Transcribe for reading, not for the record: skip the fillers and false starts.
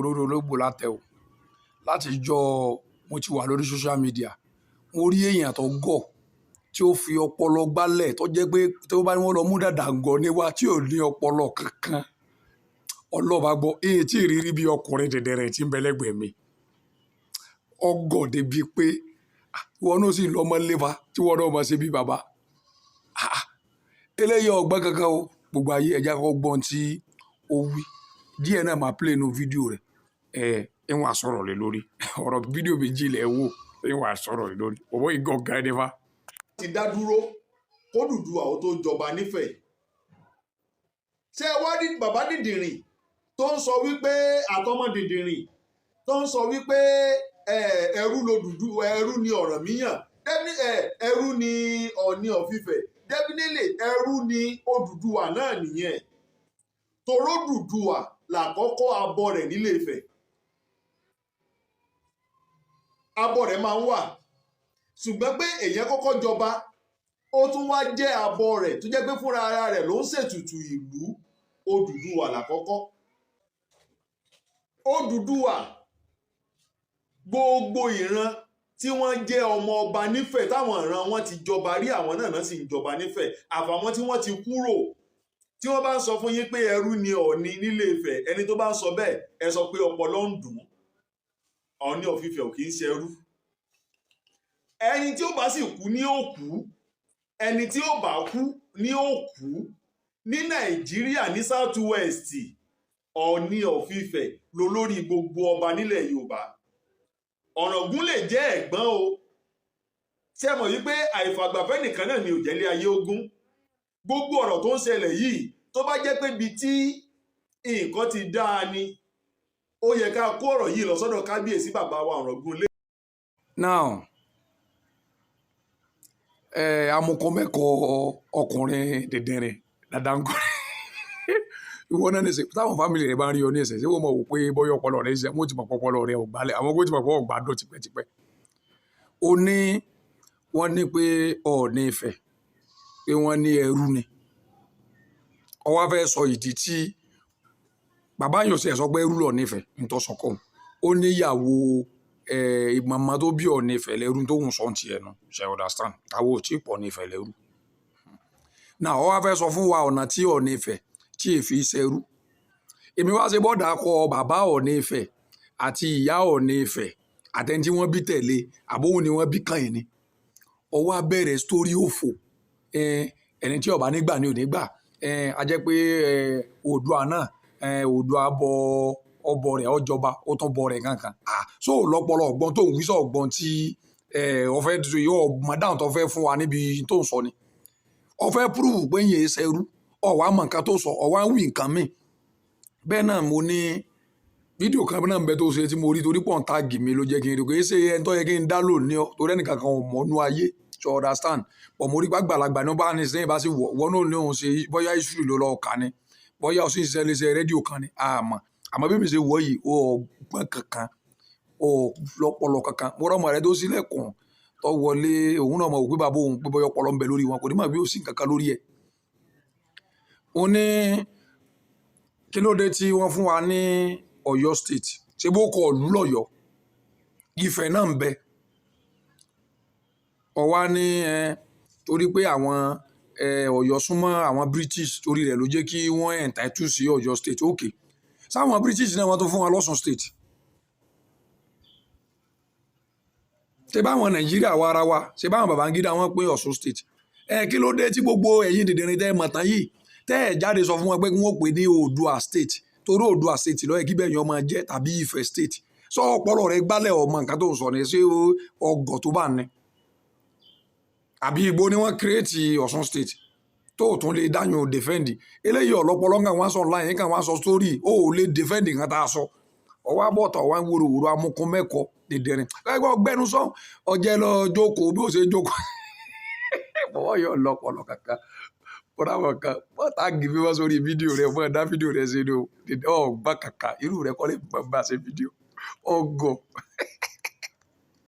Mo rí ológbò látẹ o. Láti jọ mo ti wà lórí social media, mo rí èèyàn tó gọ̀, tí ó fi ọpọlọ gbálẹ̀, tó jẹ́ pé tó bá ní wọ́n lọ mú dàdàǹgọ̀ níwá tí ò ní ọpọlọ kankan. Ọlọ́ba gbọ́, èyí tí ìrírí bí ọkùnrin dẹ̀dẹ̀rẹ̀ tí ń bẹ lẹ́gbẹ̀ẹ́ mi. Ọgọ̀ débi pé ìwọ náà sì lọ́mọ léfa tí wọ́n náà máa ṣe bí bàbá. Eléyìí ọgbọ́n kankan o. Gbogbo ayé ẹja kọ́kọ́ gbọ́n tí ó wí. Díẹ̀ náà máa play inú fídíò rẹ̀. Ẹ ń wá sọ̀rọ̀ lé lórí. Ọ̀rọ̀ fídíò méjì lẹ̀ wò, ń wá sọ̀rọ̀ lé lórí. Bọ̀bọ́ yìí gọ̀ gan ni fa. Ti dá dúró k'Ódùduwà ó tó jọba nífẹ̀ẹ́. Ṣé ẹ wá rí bàbá dìndìnrìn tó ń sọ wípé àtọmọ dìndìnrìn tó ń sọ wípé ẹrú lOdùduwà, ẹrú ni Ọ̀rànmíyàn, ẹrú ni Ọọ̀ni of Ifẹ̀? Definitely, ẹrú ni Odùduwà náà nìyẹn, torí Odùduwà làkọ́kọ́ abọ rẹ̀ nílé Ifẹ̀. Abọ rẹ̀ máa ń wà, ṣùgbọ́n pé èèyàn kọ́kọ́ jọba, ó tún wá jẹ́ abọ rẹ̀ tó jẹ́ pé fúnra ara rẹ̀ ló ń ṣètùtù ìlú, Odùduwà làkọ́kọ́. Odùduwà, gbogbo ìran tí wọ́n jẹ́ ọmọ ọba nífẹ̀ẹ́, táwọn ìran wọn ti jọba rí, àwọn náà sì ń jọba nífẹ̀ẹ́, àfàwọn tí wọ́n ti kúrò. Tí wọ́n bá ń sọ fún yín pé ẹrú ni Ọọ̀ni nílé Ifẹ̀, ẹni tó bá ń sọ bẹ́ẹ̀, ẹ sọ pé ọpọlọ ń dùn. Ọọ̀ni of Ifẹ̀ ò kì í ṣe ẹrú. Ẹni tí ó bá sì kú ní òkú, ẹni tí ó bá kú ní òkú ní Nàìjíríà, ní South West, Ọọ̀ni of Ifẹ̀ lolórí gbogbo ọba nílẹ̀ Yorùbá. Ọ̀ràngún lè jẹ́ ẹ̀gbọ́n o. Ṣé ẹ mọ̀ wípé àìfàgbàfẹ́ nìkan náà ni ò jẹ́lé ayé ogún? Gbogbo ọ̀rọ̀ tó ń ṣẹlẹ̀ yìí, tó bá jẹ́ pé ibi tí nǹkan ti dáa ni, ó yẹ ká kó ọ̀rọ̀ yìí lọ sọ́dọ̀ kábíyèsí bàbá wa Ọ̀ràngún lé. Now, amukọ-mẹ́kọ ọkùnrin dìndìnrìn dàdàǹgọ̀, ìwọ náà ní sè, táwọn family rẹ bá ń rí ọ ní ẹsẹ̀, ṣé wọ́n mọ̀ wò pé bọ́yọ̀ ọpọlọ rẹ ṣe? Wọ́n ti mọ̀ pé ọpọlọ rẹ ò gbálẹ̀, àwọn kò ti mọ̀ pé ọ̀gbádùn tipẹ́tipẹ́. Ó ní wọ́n ní pé Ọọ̀ni Ifẹ̀, pé wọ́n ní ẹrú ni. Ó wá fẹ́ sọ ìdí tí bàbá yóò ṣe sọ pé ẹrú lọ̀ọ́ni Ifẹ̀ ń tọ́ sọ kọ́. Ó níyàwó màmá tó bí Ọọ̀ni Ifẹ̀ lẹ́rú tó ń sọ ti ẹnu ṣe, understand? Àwọn ò tí ì pọ̀ ní Ifẹ̀ lẹ́rú. Now, ó wá fẹ́ sọ fún wa ọ̀nà tí Ọọ̀ni Ifẹ̀ tí èfi ṣẹrú. Èmi wá ṣe bọ́dà kọ bàbá Ọọ̀ni Ifẹ̀ àti ìyá Ọọ̀ni Ifẹ̀ àtẹni tí wọ́n bí tẹ̀lé, àbóhùn ni wọ́n bí kàn yín ni. Ó wá bẹ̀rẹ̀ story òfò. Ẹni tí ó bá nígbà ni ò ní gbà. A jẹ́ pé Oòduà náà, Oòduà bọ ọbọ rẹ̀, ó jọba, ó tún bọ rẹ̀ kankan. Ah, so lọ́pọlọ ọgbọ́n tó ń wí sọ ọgbọ́n tí ó fẹ́ yóò mọ̀ dáhùn tó fẹ́ fún wa níbi tó ń sọ ni. Ó fẹ́ prove pé yẹn ṣẹrú, ó wá mọ̀ nǹkan tó sọ, ó wá ń wí nǹkan míì. Bẹ́ẹ̀ náà mo ní fídíò kan náà ń bẹ tó ṣe tí mo rí, torí pọ̀ ń tag mi ló jẹ́ kí n rí. Kò ṣe ẹni tó yẹ kí n dá lónìí ọ́, torí ẹnì kankan ò mọ̀ nú ayé, you understand? But mo rí pé àgbàlagbà ní wọ́n bá ní sẹ́yìn bá sì wọ̀ wọ́n náà ní òun ṣe, bóyá history ló lọ kà ni, bóyá ó sì ń ṣiṣẹ́ léṣe rédíò kan ni, àmọ́ bí mi ṣe wọ̀ yìí, ó gbọ́n kankan, ó lọ́pọlọ kankan. Mo rọ́mọ rẹ tó sílẹ̀kùn tó wọlé, òun náà mọ̀ wò pé bàbá òun, pé bóyá ọpọlọ ń bẹ lórí wọn, kò ní mọ̀ bí ó sì ń kankan lórí ẹ̀. Ó ní kí ló dé tí wọ́n fún wa ní Ọ̀yọ́ State? Ṣé bó kọ ìlú lọ́yọ̀ọ́? Ifẹ̀ náà ń bẹ. Ó wá ní ẹ torí pé àwọn Ọ̀yọ́ súnmọ́ àwọn British, torí rẹ̀ ló jẹ́ kí wọ́n entitle sí Ọ̀yọ́ State. Okay, sáwọn British náà wọ́n tún fún wa lọ́sùn State? Ṣé báwọn Nàìjíríà wa ara wa, ṣé báwọn Babangida wọ́n pín Ọ̀ṣun State? Ẹ kí ló dé tí gbogbo ẹ̀yin dìndìnrín tẹ́ ẹ mọ̀ tán yìí, tẹ́ ẹ jáde sọ fún wọn pé kí wọ́n pè ní Oòduà State? Torí Oòduà State ló yẹ kí bẹ́ẹ̀ yẹn ọmọ jẹ́, tàbí Ifẹ̀ State. Sọ ọpọlọ rẹ gbálẹ̀, ọmọ nǹkan tó ń sọ ní, ṣé ọgọ̀ tó bá ní? Àbí ibo ni wọ́n create Ọ̀ṣun State tó o tún lè dáyùn defend? Eléyìí ọ̀lọ́pọ̀lọ́ nǹkan wọ́n sọ online, nǹkan wọ́n sọ story, ó ò lè defend nǹkan tá a sọ. Ọwọ́ abọ́ta ọwọ́ ń wúro wúro amúkún mẹ́kọ̀ọ́ dìndìnrín ẹgbẹ́ ọgbẹ́nu sọ ọjẹ́ lọ jókòó bí ó ṣe jókòó. Bọ́wọ́ yọ lọ́pọ̀lọ́ kankan bọ́dà wọn kan wọ́n tag mi wá sórí fídíò rẹ̀, fún ẹ̀dá fídíò rẹ̀ sínú ọgbà kàkà irú rẹ̀ kọ́lé bá ṣe fídíò ọgọ̀.